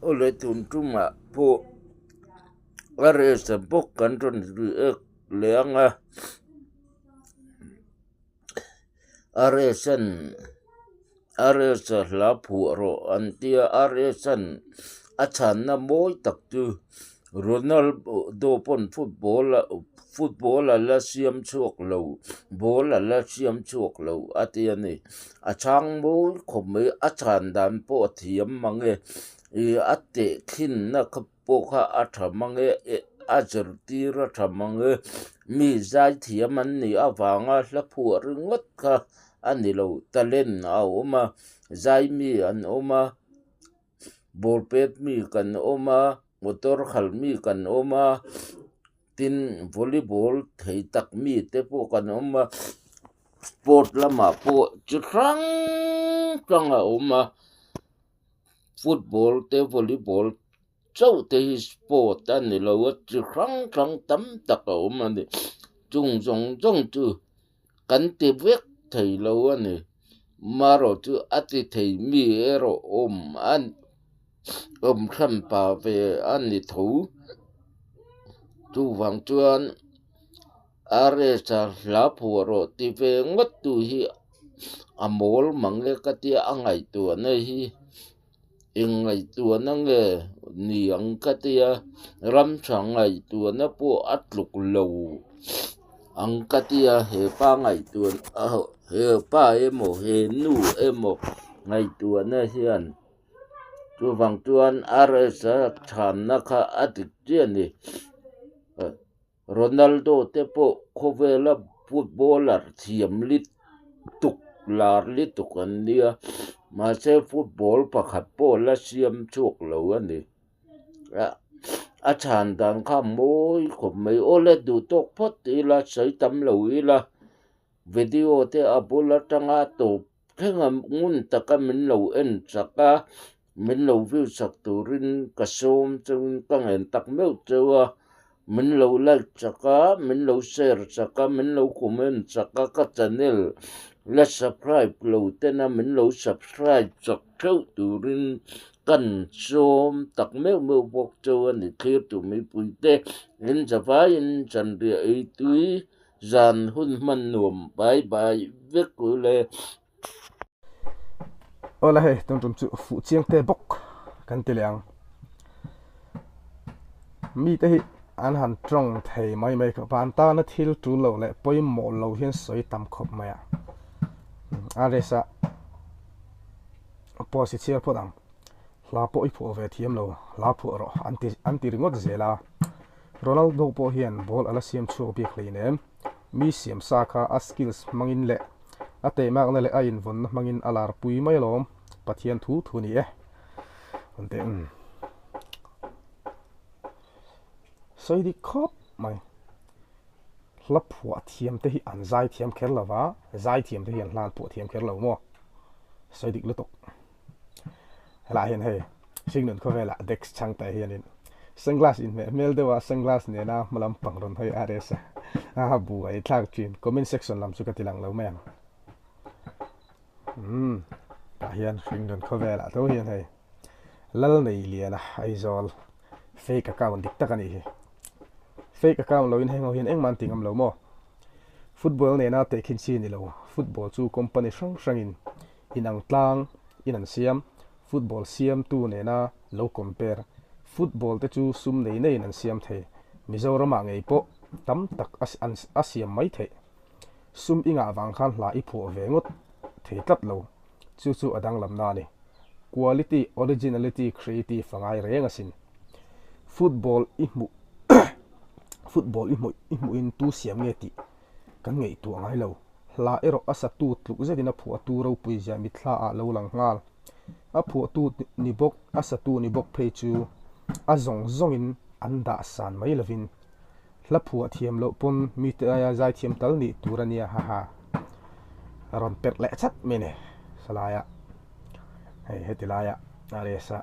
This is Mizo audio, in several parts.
Awle tun tumah pawh a rest a bawk kan rawn react leh ang a, a rest an a rest a hla phuah rawh an tia a rest an a chhanna mawi tak chu Ronaldo pawn football a football a la siam chhuak lo ball a la siam chhuak lo a ti a ni a chhang mawi khawp mai a chhan dan pawh a thiam mang e ih a tehkhinna kha pawh kha a tha mang e a zirtir a tha mang e mi zai thiam an nih avanga hla phuah ringawt kha a ni lo talent a awm a zai mi an awm a. Ball pet mi kan awm a motor khalh mi kan awm a tin volleyball thei tak mi te pawh kan awm a sport lamah pawh chi hrang hrang a awm a football te volleyball chauh te hi sport a ni lo a chi hrang hrang tam tak a awm a ni chung zawng zawng chu kan ti vek thei lo a ni. Marawh chu a ti thei mi erawh awm a awm hran pa ve a ni tho. Chuvang chuan RS-a hla phuah rawh ti ve ngawt tu hi a mawl mang e ka tia a ngaihtuahna hi eng ngaihtuahna nge ni ang ka tia ram tha ngaihtuahna pawh a tluk lo ang ka tia he pa ngaihtuah he pa emaw he nu emaw ngaihtuahna hian chuvang chuan RS-a chhanna kha a dik chiah a ni. Ronaldo te pawh khawvela footballer thiam lutuk lar lutuk an nia mahse football pakhat pawh la siam chhuak lo a ni a chhan dan kha mawi khawp mai aw le duh tawk phawt ila sawi tam lo ila video te a bul atanga tawp thleng a ngun taka min lo en chak a min lo view chak turin ka sawm chauhin ka ngen tak meuh chauh a min lo like chak a min lo share chak a min lo comment chak a ka channel la subscribe lo tena min lo subscribe chak theuh turin kan sawm tak meuh meuh bawk chauh a ni thlir tu mipui te in zavaiin zanriah ei tui Zan hun hman nuam bai bai vek u le. Awla hei tun tum chu fuh chiang te bawk kan ti leh ang. Mite hi an han tawng thei mai mai khawp a, an tana thil tul lo leh pawimawh lo hian sawi tam khawp mai a. RS-a post i chhiar phawt ang. Hla pawh i phuah ve thiam lo, hla phuah rawh an ti an ti ringawt zel a. Ronaldo pawh hian ball a la siam chhuak bik hleinem. Mi siam sa kha a skills hmangin leh a teimakna leh a invawnna hmangin a lar pui mai alawm, Pathian thu thu ni e. An teh umm. Sawi dik khawp mai. Hla phuah thiam te hi an zai thiam kher lo va, zai thiam te hi an hla an phuah thiam kher lo maw? Sawi dik lutuk. Helaiah hian hei Hringnun khawvelah desk chhang tah hianin sunglass inhmeh hmel deuh a sunglass nena hma lampang rawn hawi RS a a buai thlak thin comment section lam chu ka ti lang lo mai ang umm tah hian Hringnun khawvelah tho hian hei Lalneiliana Aizawl fake account dik tak a nih hi fake account loin heng ho hian engmah an ti ngam lo maw football nena tehkhin chi a ni lo football chu company hrang hrangin Inang tlang in an siam, football siamtu nena lo compare. Football te chu sum nei neiin an siam thei. Mizoramah ngei pawh tam tak a siam mai theih. Sum i ngah vang khan hla i phuah ve ngawt thei tlat lo. Chu chu a danglamna a ni. Quality, originality, creative a ngai reng asin. Football i hmuh football i hmuh i hmuhin tu siam nge tih kan ngaihtuah ngai lo. Hla erawh a satu tluk zetin a phuahtu ropui zia mitthla ah lo lang nghal. A phuahtu ni bawk, a satu ni bawk phei chu a zawng zawngin an dah san mai lovin hla phuah thiam loh pawn mite aia zaithiam tal nih tur a nia haha. A rawn perh leh chat mai ni salaiah hei heti laiah RS a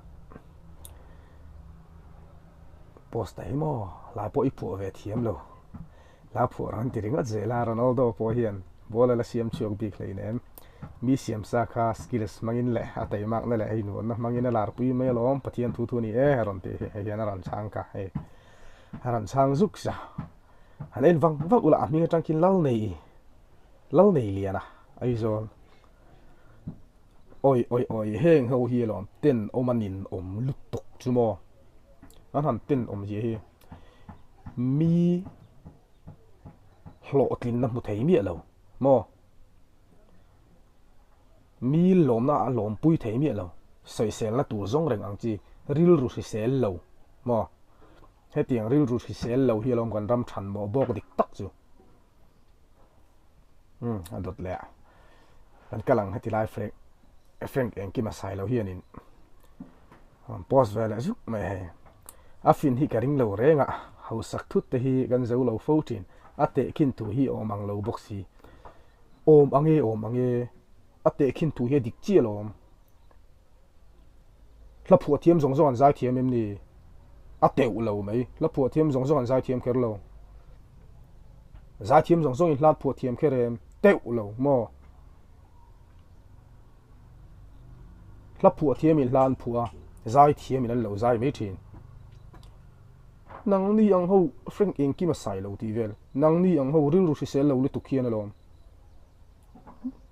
post ta hi maw hla pawh i phuah ve thiam lo. Hla phuah ran ti ringawt zel a, Ronaldo pawh hian ball a la siam chhuak bik hleinem. Mi siam sa kha skills hmangin leh a teimakna leh hei nuamna hmangin a larpui mai alawm, Pathian thu thu a ni e a rawn tih hi hei hian a rawn chhang ka hei a rawn chhang zuk sa. Han en vang vang ula a hming atang khin Lal nei Lal nei lian a Aizawl. Awi awi awi heng ho hi alawm ten awm a nin awm lutuk chu maw an han ten awm zia hi mi hlawhtlinna hmu thei miah lo maw. Mi lawmna a lawmpui thei miah lo, sawiselna tur zawng reng ang chi, rilru hrisel lo maw? Hetiang rilru hrisel lo hi alawm kan ram than mawh bawk dik tak chu. Umm a dawt leh a, kan kal ang heti lai Frank Frank engkim a sai lo hianin rawn post ve leh zuk mai hei. A fin hi ka ring lo reng a, hausak thut te hi kan zo lo fo thin, a tehkhin thu hi a awm ang lo bawk si. Awm ang e, awm ang e, a tehkhin thu hi a dik chiah alawm. Hla phuah thiam zawng zawng an zai thiam em ni? A teuh lo mai, hla phuah thiam zawng zawng an zai thiam kher lo. Zai thiam zawng zawngin hla an phuah thiam kher em? Teuh lo maw? Hla phuah thiamin hla an phuah a, zai thiamin an lo zai mai thin. Nangni ang ho Frank engkim a sai lo tih vel. Nangni ang ho rilru hrisel lo lutuk hian alawm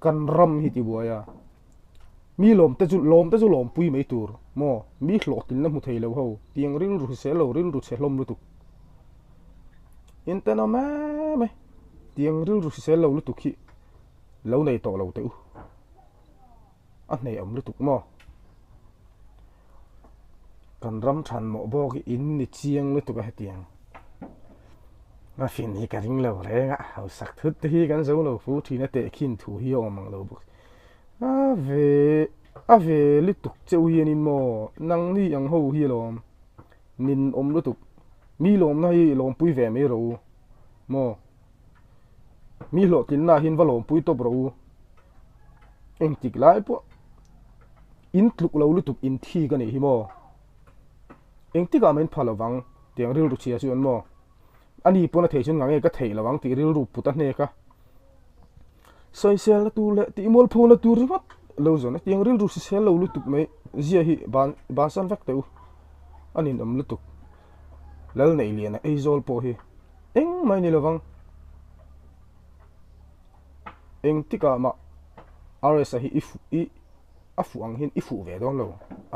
kan ram hi tibuai a. Mi lawm te chu lawm te chu lawmpui mai tur maw? Mi hlawhtlinna hmu thei lo ho tiang rilru hrisel lo rilru chhe hlawm lutuk. Intenawm em e tiang rilru hrisel lo lutuk hi lo nei tawh lo teh u. A hneawm lutuk maw? Kan ram than mawh bawk hi in ni chiang lutuk a hetiang. A fin hi ka ring lo reng a, hausak thut te hi kan zo lo fu thin a tehkhin thu hi a awm ang lo bawk. A ve a ve lutuk cheu hianin maw nangni ang ho hi alawm nin awm lutuk mi lawmna hi lawmpui ve mai rawh u maw. Mi hlawhtlinna ah hian va lawmpui tawp rawh u. Engtik lai pawh in tluk lo lutuk in thik a nih hi maw? Engtikah mah in pha lo vang tiang rilru chhia chuan maw? Ani pawn a thei chuan ngang nge ka theih lo ang tih rilru put a hnek a. Sawiselna tur leh tih mualphona tur ringawt lo zawn a tiang rilru hrisel lo lutuk mai zia hi ban bansan vek teh u. A ninawm lutuk. Lalneihliana Aizawl pawh hi engmah ni lovang. Engtikah mah RS-a hi i fuh i a fuh ang hian i fuh ve dawn lo.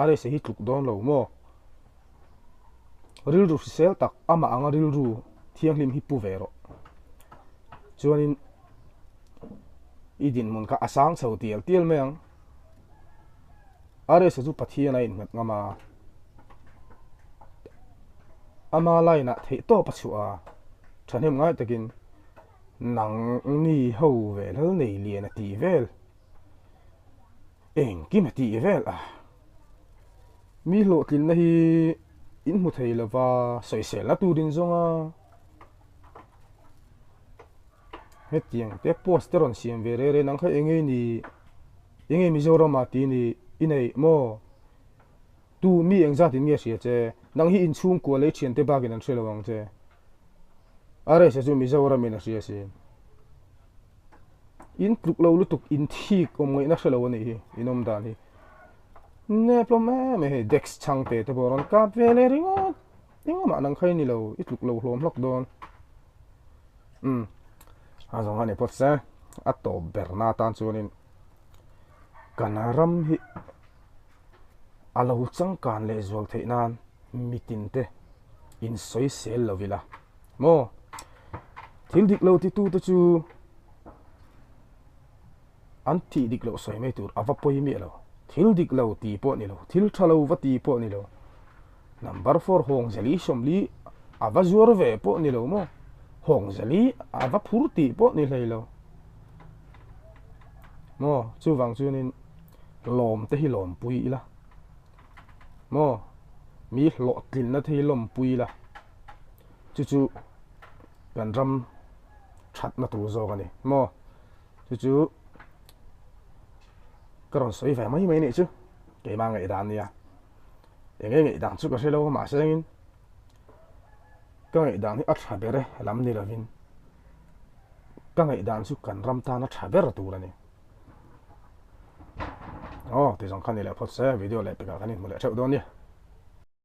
RS-a hi tluk dawn lo maw? Rilru hrisel tak amah anga rilru thianghlim hi pu ve rawh. Chuanin i dinhmun kha a sang chho tial tial mai ang. RS-a chu Pathian a innghat ngam a, ama line ah theih tawp a chhuah a, thahnem ngai takin nang ni ho ve lal nei lian a tih vel, engkim a tih vel a, mi hlawhtlinna hi in hmu thei lova sawiselna tur in zawng a. Hetiang te post te rawn siam ve reng reng ang kha eng nge ni eng nge Mizoram ah tih ni i neih maw tu mi eng zat in nge hria che nang hi inchhungkua leh i thiante bak in an hre lo ang che a rest chu Mizoram in a hria sin in tluk lo lutuk in thik awm ngaihna hre lo a nih hi in awm dan hi nep hlawm em em hei desk chhangte te pawh rawn kap ve leh ringawt. Engmah nang kha i ni lo, i tluk lo hlawm hlawk dawn. Umm, a zawng a ni phawt se, a tawp berna atan chuanin kan ram hi a lo changkan leh zual theih nan mitin te insawisel lo ila maw? Thil dik lo titute chu An tih dik loh sawi mai tur a va pawi miah lo. Thil dik lo ti pawh ni lo, thil tha lo va ti pawh ni lo. Number four Hawngzali sawmli a va zuar ve pawh ni lo maw? Hawngzali a va phur tih pawh ni hlei lo maw? Chuvang chuanin lawm te hi lawmpui ila maw? Mi hlawhtlinna te hi lawmpui ila chu chu kan ram thatna tur zawk a ni maw? Chu chu ka rawn sawi ve mai mai nih chu keimah ngaihdan nia eng nge ngaihdan chu ka hre lo mahse engin ka ngaihdan hi a tha ber e lam ni lovin ka ngaihdan chu kan ram tana tha ber tur a ni. Aw ti zawng kha ni leh phawt se video leh pekah kan inhmu leh theuh dawn nia.